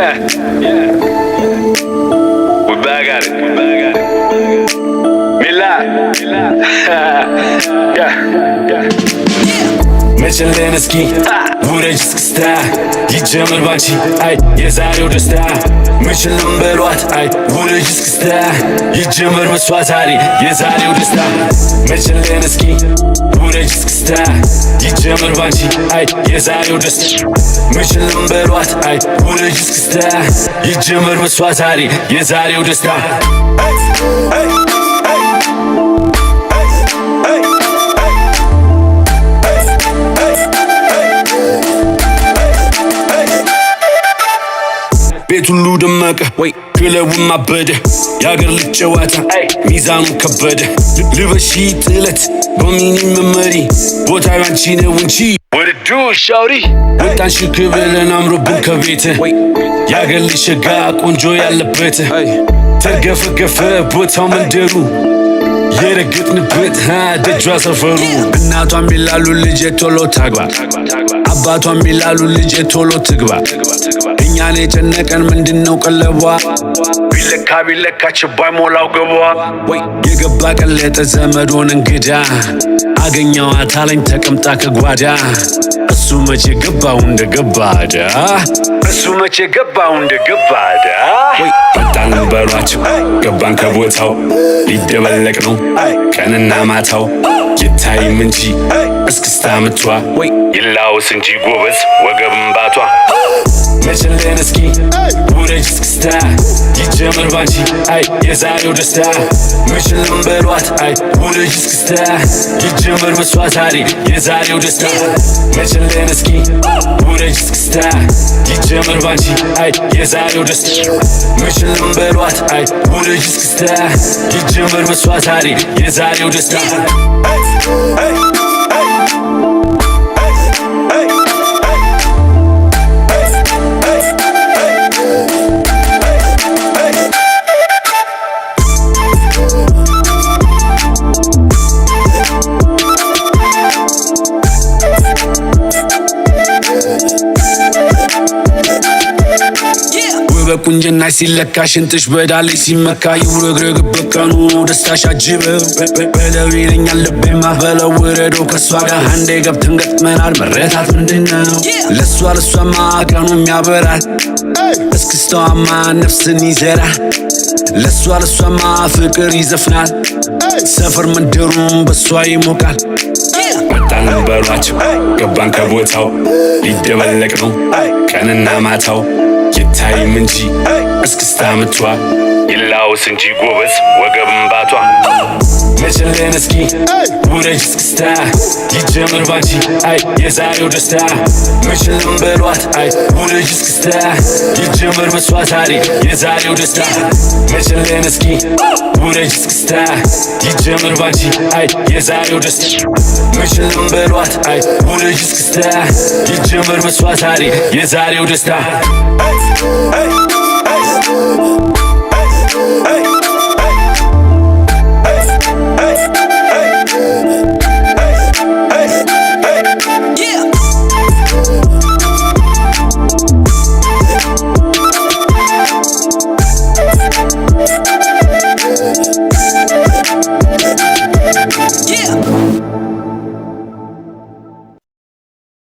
Yeah. We back at it. We back at it. Mila. Yeah. መችልን እስኪ ውረጅ እስክስታ ይጀምር ባንቺ አይ የዛሬው ደስታ። ምችልም በሏት አይ ውረጅ እስክስታ ይጀምር በሷ ዛሬ የዛሬው ደስታ። ምችልን እስኪ ውረጅ እስክስታ ይጀምር ባንቺ አይ የዛሬው ደስታ። ምችልም በሏት አይ ውረጅ እስክስታ ይጀምር በሷ ዛሬ የዛሬው ደስታ። ቤት ሁሉ ደመቀ፣ ክለቡም አበደ፣ የአገር ልጅ ጨዋታ ሚዛኑ ከበደ። ልበሺ ጥለት በሚኒ መመሪ፣ ቦታው ያንቺ ነው እንጂ What it do, shawty? ወጣን ሽክ ብለን አምሮብን ከቤት፣ የአገር ልጅ ሸጋ ቆንጆ ያለበት፣ ተርገፈገፈ ቦታው መንደሩ፣ የረገጥንበት ደጇ ሰፈሩ። እናቷም ይላሉ ልጄ ቶሎ ታግባ፣ አባቷም ይላሉ ልጄ ቶሎ ትግባ። እኛን የጨነቀን ምንድነው ቀለቧ? ቢለካ ቢለካ ችባይ ሞላው ገቧ። የገባ ቀለጠ ዘመዶን እንግዳ አገኘዋት አለኝ ተቀምጣ ከጓዳ። እሱ መቼ ገባው እንደ ገባዳ፣ እሱ መቼ ገባው እንደ ገባዳ። ወጣን በሏቸው ገባን ከቦታው፣ ሊደበለቅ ነው ቀንና ማታው። ይታይም እንጂ እስክስታ ምቷ፣ ይላውስ እንጂ ጎበዝ ወገብም ባቷ። መችልን እስኪ ውረጅ እስክስታ ይጀምር ባንቺ አይ የዛሬው ደስታ። ምችልም በሏት አይ ውረጅ እስክስታ ይጀምር በሷ ዛሬ የዛሬው ደስታ። ምችልን እስኪ ውረጅ እስክስታ ይጀምር ባንቺ አይ የዛሬው ደስታ። ምችልም በሏት አይ ውረጅ እስክስታ ይጀምር በሷ ዛሬ የዛሬው ደስታ። ውበት ቁንጅናሽ ሲለካ፣ ሽንጥሽ በዳሌ ሲመካ፣ ይውረግረግበት ቀኑ ነው ደስታሽ አጅበው። በለው ይለኛል ልቤማ፣ በለው ውረደው፣ ከሷ ጋር አንዴ ገብተን ገጥመናል። መረታት ምንድነው? ለሷ ለሷማ ቀኑም ያበራል፣ እስክስታዋማ ነፍስን ይዘራል። ለሷ ለሷማ ፍቅር ይዘፍናል፣ ሰፈር መንደሩም በሷ ይሞቃል። ወጣን በሏቸው ገባን ከቦታው፣ ሊደበለቅ ነው ቀንና ማታው። ይታይም እንጂ እስክስታ ምቷ፣ ይላውስ እንጂ ጎበዝ ወገብም ባቷ። መችልን እስኪ ውረጅ እስክስታ ይጀምር ባንቺ አይ የዛሬው ደስታ። ምችልም በሏት አይ ውረጅ እስክስታ ይጀምር በሷ ዛሬ የዛሬው ደስታ። ምችልን እስኪ ውረጅ እስክስታ ይጀምር ባንቺ አይ የዛሬው ደስታ። ምችልም በሏት አይ ውረጅ እስክስታ ይጀምር በሷ ዛሬ የዛሬው ደስታ። Hey, hey.